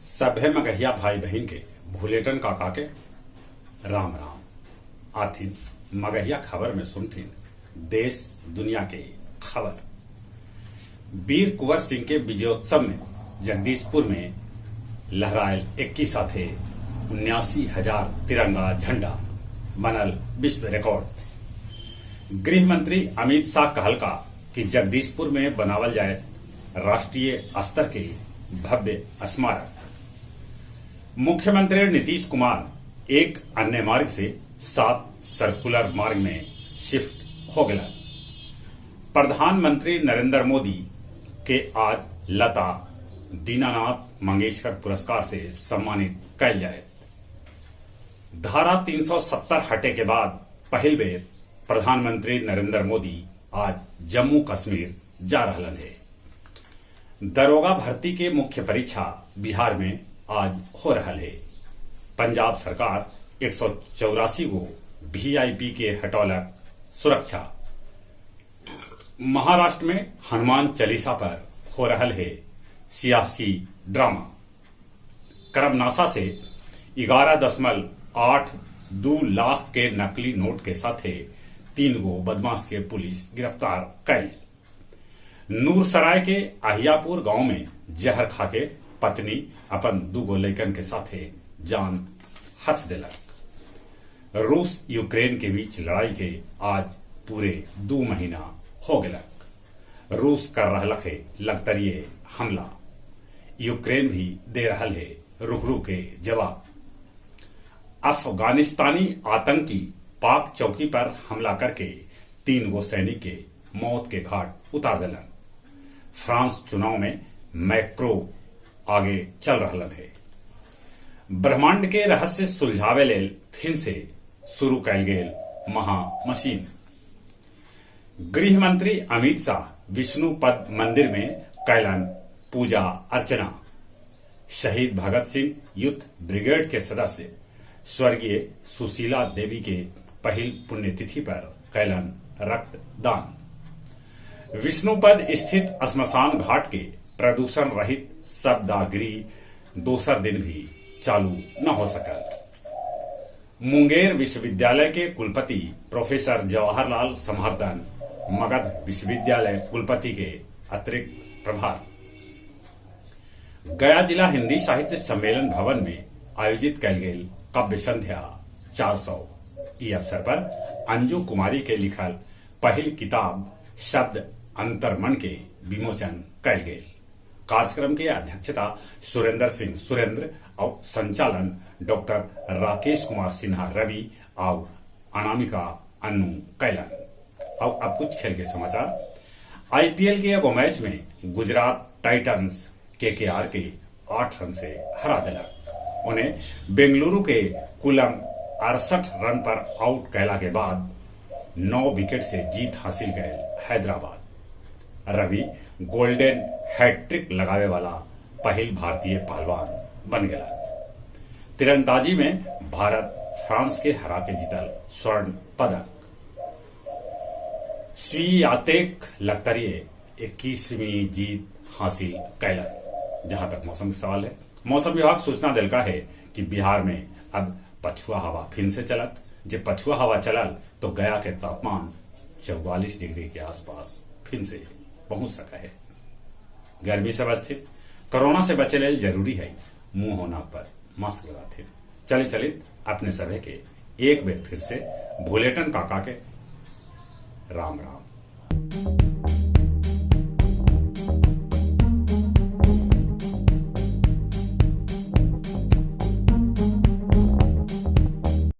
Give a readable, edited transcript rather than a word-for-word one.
सभे मगहिया भाई बहिन के भुलेटन काका के राम राम। आथिन मगहिया खबर में सुनथिन देश दुनिया के खबर। वीर कुंवर सिंह के विजयोत्सव में जगदीशपुर में लहरायल 21 साथे 79,000 तिरंगा झंडा बनल विश्व रिकॉर्ड। गृह मंत्री अमित शाह कहलका कि जगदीशपुर में बनावल जाए राष्ट्रीय स्तर के भव्य स्मारक। मुख्यमंत्री नीतीश कुमार एक अन्य मार्ग से 7 सर्कुलर मार्ग में शिफ्ट हो गया। प्रधानमंत्री नरेंद्र मोदी के आज लता दीनानाथ मंगेशकर पुरस्कार से सम्मानित कैल जाए। धारा 370 हटे के बाद पहिल बेर प्रधानमंत्री नरेंद्र मोदी आज जम्मू कश्मीर जा रहलन है। दरोगा भर्ती के मुख्य परीक्षा बिहार में आज हो रहा है। पंजाब सरकार 184 गो वीआईपी के हटौलक सुरक्षा। महाराष्ट्र में हनुमान चालीसा पर हो रहा है सियासी ड्रामा। करमनासा से 11.82 लाख के नकली नोट के साथे 3 गो बदमाश के पुलिस गिरफ्तार कैल। नूरसराय के अहियापुर गांव में जहर खाके पत्नी अपन 2 गो लैकन के साथे जान हथ देलक। रूस यूक्रेन के बीच लड़ाई के आज पूरे 2 महीना हो गलक। रूस कर रहलक है लगतरिये हमला, यूक्रेन भी दे रहल है रुक रुक के जवाब। अफगानिस्तानी आतंकी पाक चौकी पर हमला करके 3 गो सैनिक के मौत के घाट उतार दिलन। फ्रांस चुनाव में मैक्रो आगे चल रहा है। ब्रह्मांड के रहस्य सुलझावे लेल फिर से शुरू कैल गेल महा मशीन। गृह मंत्री अमित शाह विष्णुपद मंदिर में कैलन पूजा अर्चना। शहीद भगत सिंह यूथ ब्रिगेड के सदस्य स्वर्गीय सुशीला देवी के पहिल पुण्यतिथि पर कैलन रक्तदान। विष्णुपद स्थित श्मशान घाट के प्रदूषण रहित शवदाहगृह दोसर दिन भी चालू न हो सकल। मुंगेर विश्वविद्यालय के कुलपति प्रोफेसर जवाहरलाल समहर्तन मगध विश्वविद्यालय कुलपति के अतिरिक्त प्रभार। गया जिला हिंदी साहित्य सम्मेलन भवन में आयोजित कैल गेल काव्य संध्या 400। ई अवसर पर अंजू कुमारी के लिखल पहिल किताब शब्द अंतर्मन के विमोचन कैल गेल। कार्यक्रम के अध्यक्षता सुरेंद्र सिंह सुरेंद्र और संचालन डॉक्टर राकेश कुमार सिन्हा रवि और अनामिका अन्नू कैलन। और अब कुछ खेल के समाचार। आईपीएल के एगो मैच में गुजरात टाइटंस केकेआर के 8 रन से हरा दिलक। उन्हें बेंगलुरु के कुलम 68 रन पर आउट कैला के बाद 9 विकेट से जीत हासिल कैल हैदराबाद। रवि गोल्डन हैट्रिक लगावे वाला पहिल भारतीय पहलवान बन गया। तीरंदाजी में भारत फ्रांस के हरा के जीतल स्वर्ण पदक। स्वीयातेक लगतरिये 21वीं जीत हासिल कैलन। जहां तक मौसम का सवाल है, मौसम विभाग सूचना दिलका है कि बिहार में अब पछुआ हवा फिर से चलत। जब पछुआ हवा चलल तो गया के तापमान 44 डिग्री के आसपास फिर से पहुंच सका है। गर्मी से बचते, कोरोना से बचे लेल जरूरी है मुंह होना पर मास्क लगाते। चले चले अपने सभी के एक बार फिर से भुलेटन काका के राम राम।